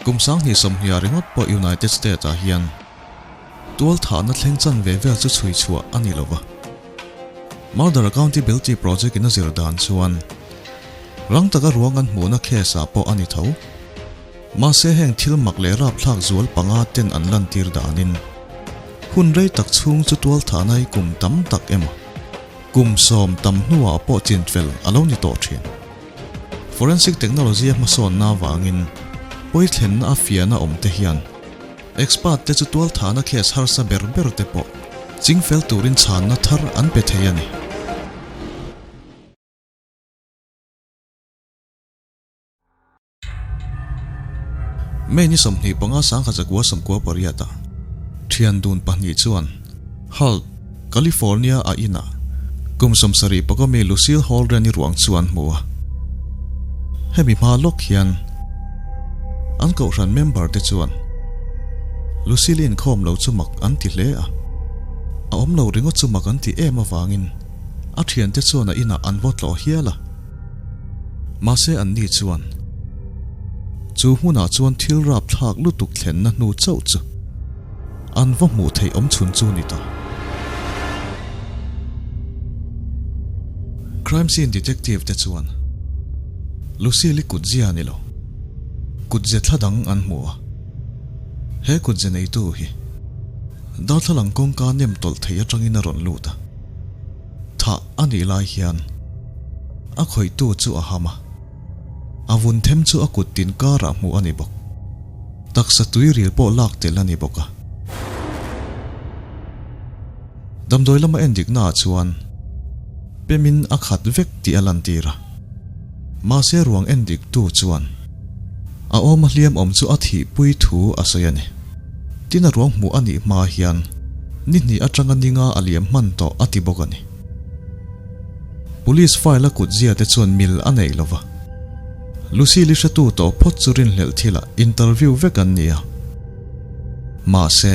Kum 2020 ah ringawt pawh United States ah hian tualthahna thleng chan ve vel chu chhui chhuah a ni lova. Murder Accountability Project in a zir dan chuan rang taka ruang an hmuhna case ah pawh a ni tho. Mahse heng thil mak leh rapthlak zual panga ten an lantir danin hun rei tak chhung chu tualthahna hi kum tam tak emaw kum sawm tam hnuah pawh chinfel a lo ni tawh thin. Forensic technology a hmasawnna avangin pawi thlenna a fiahna awm te hian expert te chu tualthahna case harsa ber ber te pawh chingfel turin chhanna thar an pe thei a ni. May ni 25 1998 ah thian dun pahnih chuan Halt, California a inah kum 70 pawka mi Lucille Holdren-i ruang chu an hmu a. Hemi hma lawk hian an kohhran member te chuan Lucille-i inkhawm lo chu mak an ti hle a, a awm lo ringawt chu mak an ti em avangin a thiante chuan a inah an vaw tlawh hial a. Mahse anni chuan chu hmunah chuan thil rapthlak lutuk thlenna hnu chauh chu an va hmuh theih awm chhun chu ni ta. Crime scene detective te chuan Lucille-i kutzia ni lo, kutze thla dang an hmu a. He kutze neitu hi darthlalang kawngka nem tawlh thei atangin a rawn lut a. Thah a nih lai hian a khawihtu chu a ham a, a vun them chu a kut tin karah hmuh a ni bawk. Taksa tui ril pawh lak tel a ni bawk a. Damdawi lama endiknaah chuan pemin a khat vek tih a lantir a, mahse ruang endiktu chuan a awma hliam awm chu a thihpui thu a sawi a ni. Tin a ruang hmuh a nih hma hian ni hnih atanga ninga a liam hman tawh a ti bawk a ni. Police file a kut zia te chuan mil a neih lova. Lucille i hretu tawh phawt chu rinhlelh thilah interview vek an ni a. Mahse,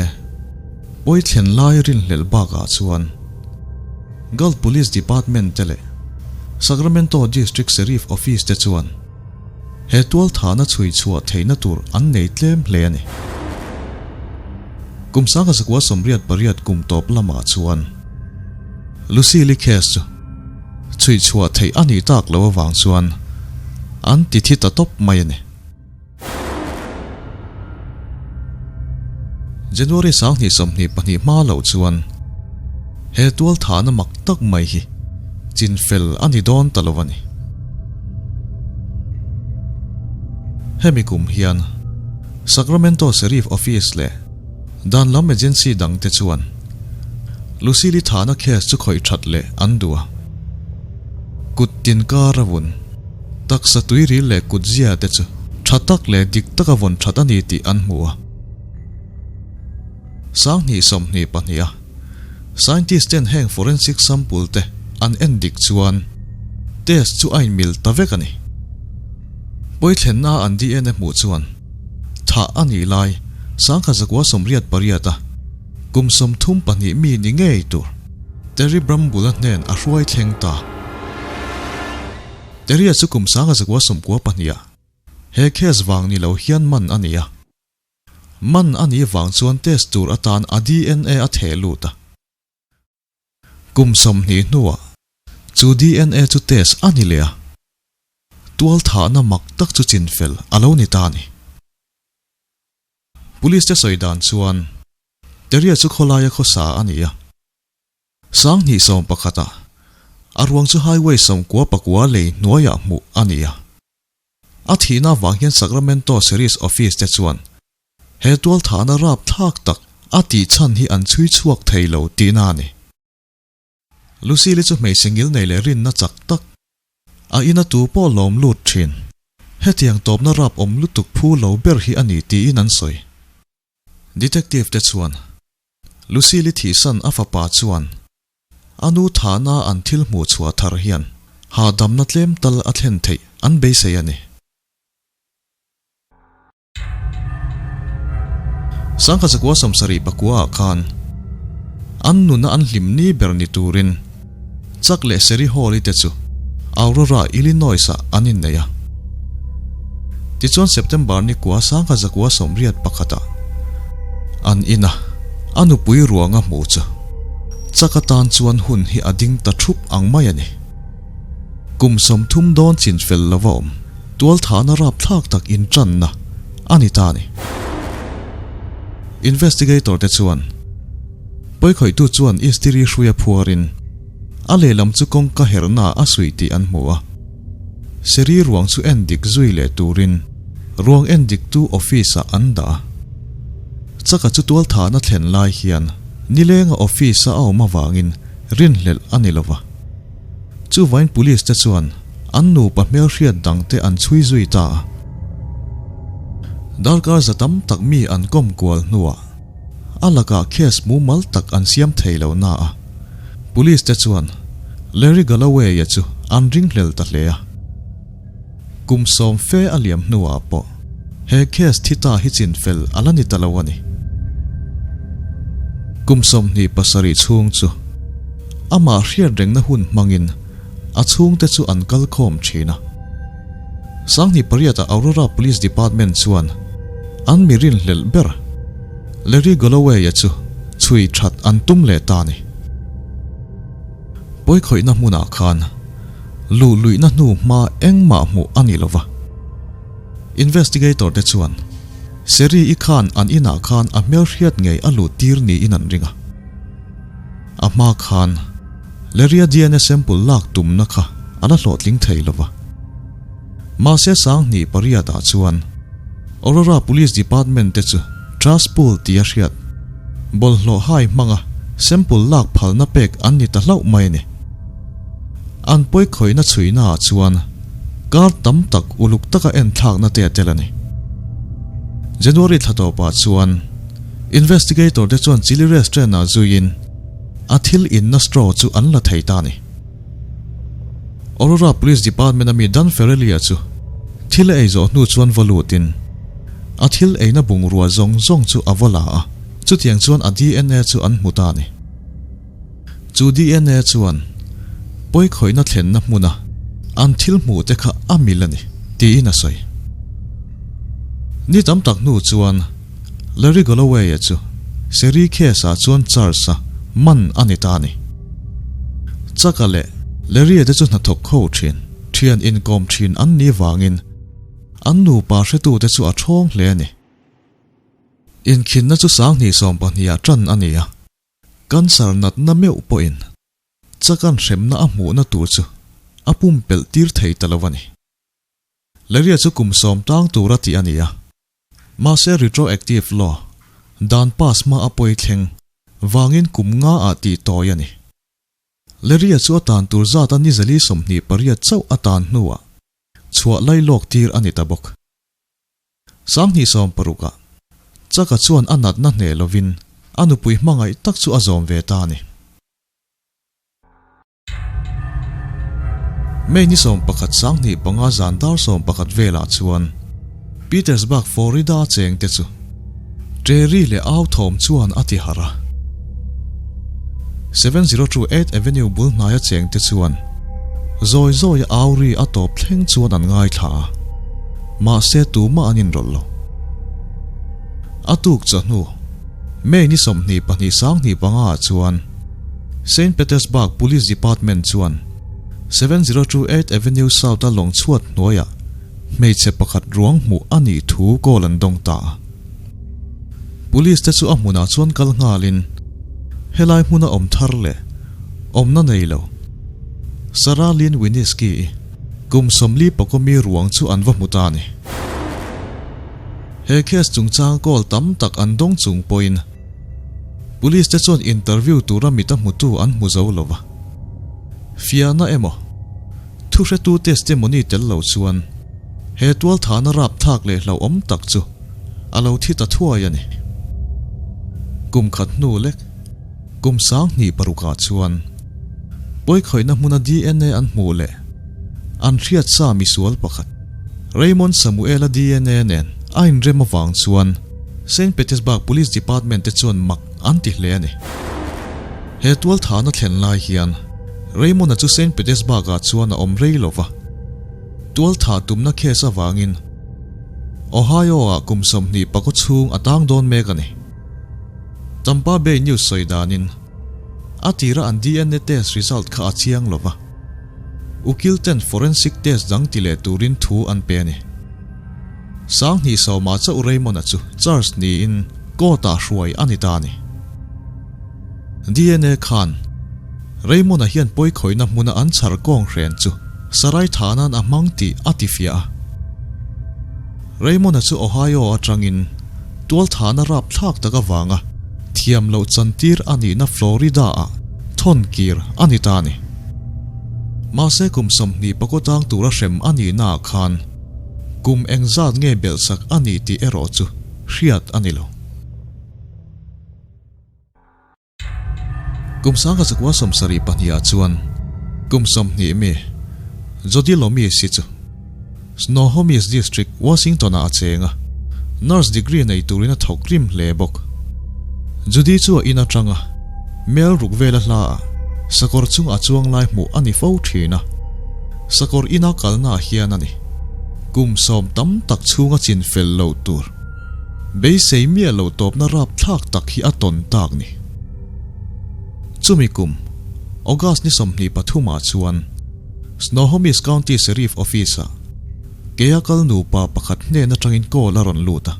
pawi thlen lai rinhlelh bakah chuan Galt Police Department te leh Sacramento District Sheriff Office te chuan He tualthahna chhui chhuah theihna tur an nei tlem hle a ni. Kum 1998 kum tawp lamah chuan Lucille case chu chhui chhuah theih a nih tak loh avang chuan an ti thi ta tawp mai a ni. January 2022 hma loh chuan he tualthahna mak tak mai hi chinfel a ni dawn ta lo a ni. Hemi kum hian Sacramento Sheriff Office leh dan lam agency dangte chuan Lucille-i thahna case chu khawih that leh an duh a. Kut tin kar a vun, taksa tuiril leh kutzia te chu tha tak leh dik taka vawn that a ni tih an hmu a. 2022 a Scientist ten heng forensic sample te an en dik chuan test chu a inmil ta vek a ni. Pawithlenna an DNA hmuh chuan thah a nih lai 1988 a kum 32 mi ni ngei tur Terry Brambula hnen a hruai thleng ta. Terry-a chu kum 1992 a he case vang ni lo hian man a ni a. Man a nih vang chuan test tur atan a DNA a theh lut a. Kum 20 hnuah chu DNA chu test a ni leh a, tualthahna mak tak chu chinfel a lo ni ta a ni. Police te sawi dan chuan Terry-a chu khawlaia khawsa a ni a. 2011 ah a ruang chu highway 99 lei hnuaiah hmuh a ni a. A thihna avang hian Sacramento Sheriff's Office te chuan he tualthahna rapthlak tak a tih chhan hi an chhui chhuak thei lo tihna a ni. Lucille-i chu hmeichhe ngil nei leh rinna chak tak, a ina tu pawh lawm lut thin. Hetiang tawpna rap awm lutuk phu lo ber hi a ni tiin an sawi. Detective te chuan Lucille-i thihsan a fapa chuan A nu thahna an thil hmuh chhuah thar hian hahdamna tlem tal a thlen theih an beisei a ni. 1979 ah khan an nuna an hlim ni ber ni turin Chuck leh Sherry Hall-i te chu Aurora, Illinois-ah an innei a. Tichuan September ni kua 1981 ah an ina a nupui ruanga hmuh chu chak atan chuan hun hi a ding ta thup ang mai a ni. Kum 30 dawn chin fel lova awm tualthahna rapthlak tak intanna a ni ta a ni. Investigator te chuan pawikhawihtu chuan istiri hruia phuarin a lehlam chu kawngka herhna a suih tih an hmu a. Seri ruang chu en dik zui leh turin ruang en diktu office ah an dah a. Chaka chu tualthahna thlen lai hian nilenga office a a awm avangin rinhlelh a ni lova. Chuvain police te chuan an nupa hmelhriat dang te an chhui zui ta a. Darkar za tam tak mi an kawm kual hnuah a lakah case mumal tak an siam thei lo na a, police te chuan Larry Galloway-a chu an ringhlel ta hle a. Kum sawm fe a liam hnuah pawh he case thi ta hi chinfel a la ni ta lo a ni. Kum 27 chhung chu amah hriat rengna hun hmangin a chhungte chu an kal khawm thin a. 2008 ah Aurora Police Department chuan an mi rinhlelh ber Larry Galloway-a chu chhui that an tum leh ta a ni. Pawikhawihna hmunah khan luh luihna hnu hma engmah hmuh a ni lova. Investigator te chuan Seri i khan an inah khan a hmelhriat ngei a luh tir niin an ring a. A hma khan Larry-a DNA sample lak tumna kha a la hlawhtling thei lova. Mahse 2008 ah chuan Aurora Police Department te chu Trash Pool tia hriat bawlhhlawh hai hmanga sample lak phalna pek an ni ta hlauh mai a ni. An pawikhawihna chhuihna ah chuan kar tam tak uluk taka enthlakna te a tel a ni. January thla tawpah chuan Investigator te chuan Chili Restaurant ah zuiin a thil inna straw chu an la thei ta a ni. Aurora Police Department a mi Dan Ferrelia chu thil a ei zawh hnu chuan va lutin a thil eina bungrua zawng zawng chu a va la a, chutiang chuan a DNA chu an hmu ta a ni. Chu DNA chuan pawikhawihna thlenna hmuna an thil hmuh te kha a mil a ni, tiin a sawi. Ni tam tak hnu chuan Larry Galloway-a chu Seri case-ah chuan charge-a man a ni ta a ni. Chaka leh Larry-a te chu hnathawk kho thin, thian inkawm thin an nih vangin an nupa hretute chu a thawng hle a ni. Inkhinna chu 2012 ah tan a ni a, cancer natna meuh pawhin Chaka'n hremna a hmuhna tur chu a pumpelh tir thei ta lo a ni. Larry-a chu kum sawm tang tura tih a ni a, Mahse retroactive law, dan pass hma a pawi thleng, vangin kum nga ah tih tawi a ni. Larry-a chu a tan tur zat a ni zali 28 chauh a tan hnuah chhuah lai lawk tir a ni ta bawk. 2016 ah Chaka chuan a natna hneh lovin a nupui hmangaih tak chu a zawm ve ta a ni. May ni 11 2005 zan dar 11 velah chuan Petersburg, Florida cheng te chu Terry leh au thawm chuan a ti harh a. 702 Eighth Avenue bul hnaia cheng te chuan zawi zawia au ri a tawp thleng chuan an ngaithla a, mahse tumah an inrawlh lo. A tuk chawhnu May ni 22 2005 ah chuan Saint Petersburg Police Department chuan 7028 Avenue South-a lawng chhuat hnuaiah hmeichhe pakhat ruang hmuh a nih thu call an dawng ta a. Police te chu a hmunah chuan kal nghalin helai hmuna awm thar leh awmna nei lo Sarah Lynn Winniski-i kum 40 pakawmi ruang chu an va hmu ta a ni. He case chungchang call tam tak an dawng chung pawhin Police te chuan interview tura mit a hmutu an hmu zo lo va. Fiahna emaw, thuhretu testimony tel lo chuan he tualthahna rapthlak leh hlauhawm tak chu a lo thi ta thuai a ni. Kum khat hnu lek, kum 2006 ah chuan pawikhawihna hmuna DNA an hmuh leh an hriat sa misual pakhat Raymond Samuel-a DNA nen a inrem avang chuan Saint Petersburg Police Department te chuan mak an ti hle a ni. He tualthahna thlen lai hian Raymond-a chu Saint Petersburg-ah chuan a awm rei lo va, tualthah tumna case avangin. Ohio-ah kum 24 chhung a tang dawn mek a ni. Tampa Bay News sawi danin, a tira an DNA test result kha a chiang lo va, ukil ten forensic test dang ti leh turin thu an pe a ni. Sanghnih sawmah chauh Raymond-a chu charge niin court-ah hruai a ni ta a ni. DNA khan Raymond-a hian pawikhawihna hmuna an chhar kawng hren chu Sarai thahna'n a hmang tih a tifiah a. Raymond-a chu Ohio atangin tual thahna rapthlak tak avanga thiam loh chantir a nihna Florida-ah thawn kir a ni ta a ni. Mahse kum 20 tang tura hrem a nihnaah khan kum engzat nge belhsak a ni tih erawh chu hriat a ni lo. Kum 1972 ah chuan kum 20 mi Jody Loomis hi chu Snohomish District, Washington ah a cheng a, nurse degree nei turin a thawk rim hle bawk. Judy chu a in atanga mel ruk vela hla ah sakawr chung a chuang lai hmuh a ni fo thin a, sakawr ina kalna ah hian a ni. Kum sawm tam tak chhunga chin fel lo tur. Beisei miah loh tawpna rapthlak tak hi a tawn tak ni. Chumi kum, August ni 23 ah chuan Snohomish County Sheriff Office ah kea kal nupa pakhat hnen atangin call a rawn lut a.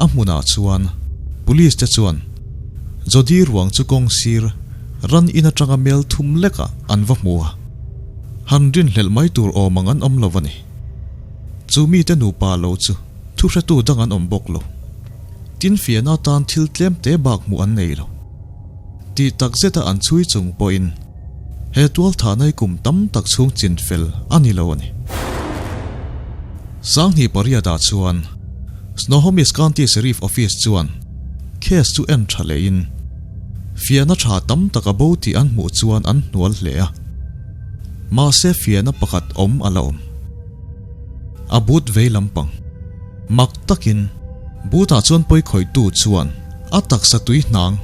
A hmunah chuan Police te chuan Jodi ruang chu kawng sir ran in atanga mel thum lekah an va hmu a. Han rinhlelh mai tur awm ang an awm lo a ni. Chu mite nupa lo chu thuhretu dang an awm bawk lo. Tin fiahna atan thil tlem te bak hmuh an nei lo. Tih tak zeta an chhui chung pawhin he tual thahna hi kum tam tak chhung chin fel a ni lo a ni. 2008 ah chuan Snohomish County Sheriff Office chuan case chu en tha lehin fiahna tha tam tak a bo tih an hmuh chuan an hnual hle a. Mahse fiahna pakhat awm a la awm. A but vei lampang. Mak takin but-ah chuan pawikhawihtu chuan a taksa tui hnang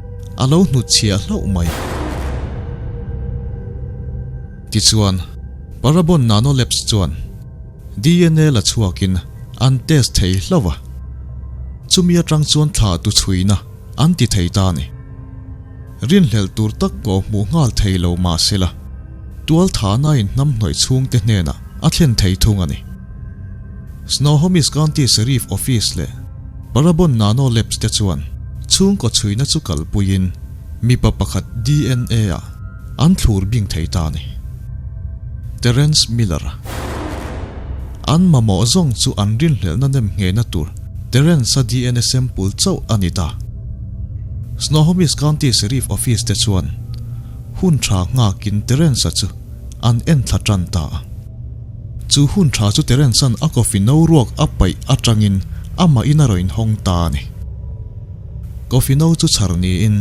a lo hnutchhiah hlauh mai. Tichuan, Parabon Nano Labs chuan DNA la chhuakin an test thei hlauh a. Chumi atang chuan thla tu chhuina an ti thei ta a ni. Rinhlelh tur tak pawh hmuh nghal thei lo mahsela, tual thahna in hnamhnawih chhungte hnenah a thlen thei thung a ni. Snohomish County Sheriff Office leh Parabon Nano Labs te chuan chhungkaw chhuina chu kalpuiin mipa pakhat DNA ah an thlur bing thei ta a ni. Terence Miller a an mamawh zawng chu an rinhlelhna nem nghehna tur Terence-a DNA sample chauh a ni ta. Snohomish County Sheriff Office te chuan hun tha nghakin Terence-a chu an en thla tan ta a. Chu hun tha chu Terence-a'n a coffee no ruak a paih atangin amah in a rawn hawng ta a ni. Coffee no chu chhar niin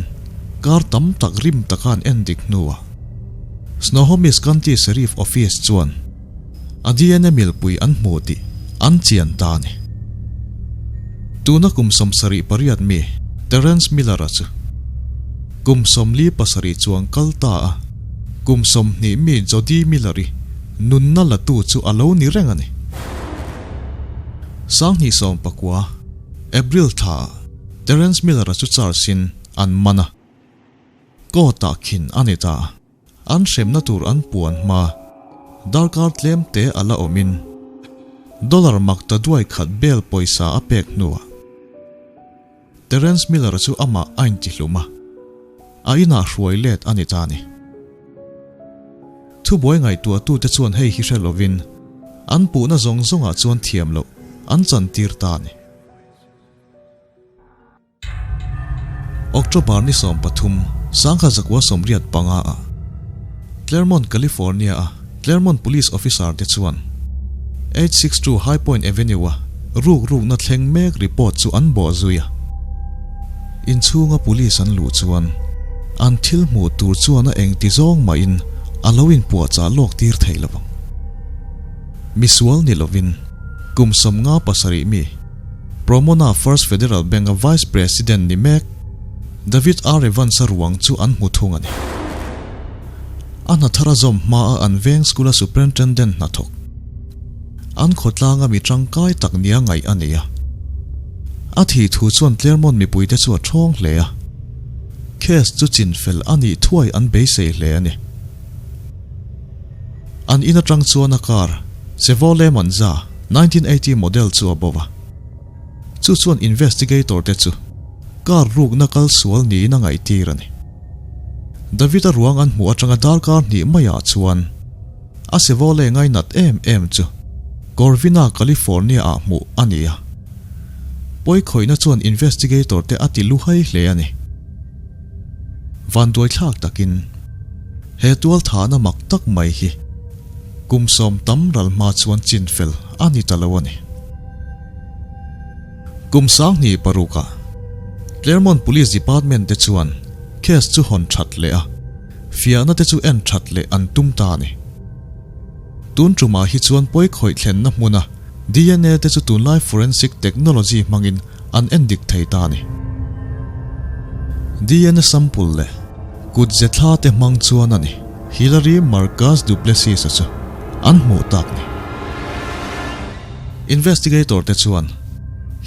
kar tam tak rim taka an en dik hnuah Snohomish County Sheriff Office chuan a DNA milpui an hmu tih an chian ta a ni. Tuna kum 78 mi Terence Miller-a chu kum 47 chuang kal ta a, kum 20 mi Jody Miller-i nunna latu chu a lo ni reng a ni. 2019 April thlaah Terence Miller-a chu charge-in an man a, court-ah khin a ni ta a. An hremna tur an puan hma darkar tlem te a la awmin dollar mak ta duai khat bel pawisa a pek hnuah Terence Miller chu amah a intihlum a, a inah hruai let a ni ta a ni. Thubuai ngaihtuahtute chuan hei hi hre lovin an puhna zawng zawngah chuan thiam loh an chantir ta a ni. October ni 13, 1985 ah Claremont, California a Claremont Police Officer te chuan 862 High Point Avenue a ruk rukna thleng mek report chu an bawh zui a. Inchhunga police an luh chuan an thil hmuh tur chuan a engti zawng mahin a lo inpuahchah lawk tir thei lo vang. Misual ni lovin kum 57 mi Promona First Federal Bank-a Vice President ni mek David R. Evans-a ruang chu an hmu thung a ni. A hna thar a zawm hmaa an veng school-a Superintendent hnathawk. An khawtlanga mi tangkai tak nia ngaih a ni a. A thih thu chuan Claremont mipuite chu a thawng hle a. Case chu chinfel a nih thuai an beisei hle a ni. An in atang chuan a car, Chevrolet Monza, 1980 model chu a bo a. Chu chuan investigator te chu car rukna kal sual niin a ngaihtir a ni. David-a ruang an hmuh atanga darkar hnih maiah chuan a Chevrolet ngainat em em chu Corvina, California ah hmuh a ni a. Pawikhawihna chuan investigator te a ti luhai hle a ni. Vanduaithlak takin he tualthahna mak tak mai hi kum 10 tam ral hma chuan chinfel a ni ta lo a ni. Kum 2006 ah Claremont Police Department te chuan case chu hawn that leh a, fiahna te chu en that leh an tum ta a ni. Tun tumah hi chuan pawikhawih thlenna hmuna DNA te chu tunlai forensic technology hmangin an en dik thei ta a ni. DNA sample leh kut ze thla te hmang chuan a ni Hillary Marcus Duplessis-a chu an hmuh tak ni. Investigator te chuan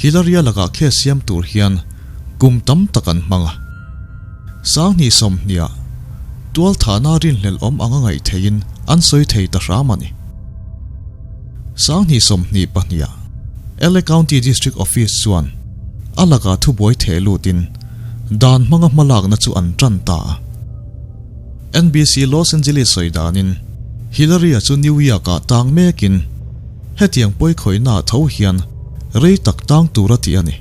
Hillary-a lakah case siam tur hian kum tam tak an hmang a. 2020 ah tualthahna rinhlelh awm anga ngaih theihin an sawi thei ta hram a ni. 2022 ah LA County District Office chuan a lakah thubuai theh lutin dan hmanga hmalakna chu an tan ta a. NBC Los Angeles sawi danin Hillary-a chu New York-ah tang mekin hetiang pawikhawihnaah tho hian rei tak tang tur a ti a ni.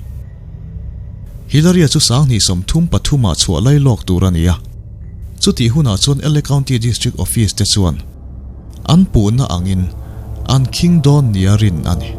Hillary-a chu 2033 ah chhuah lai lawk tur a ni a. Chutih hunah chuan LA County District Office te chuan an puhna angin an khing dawn nia rin a ni.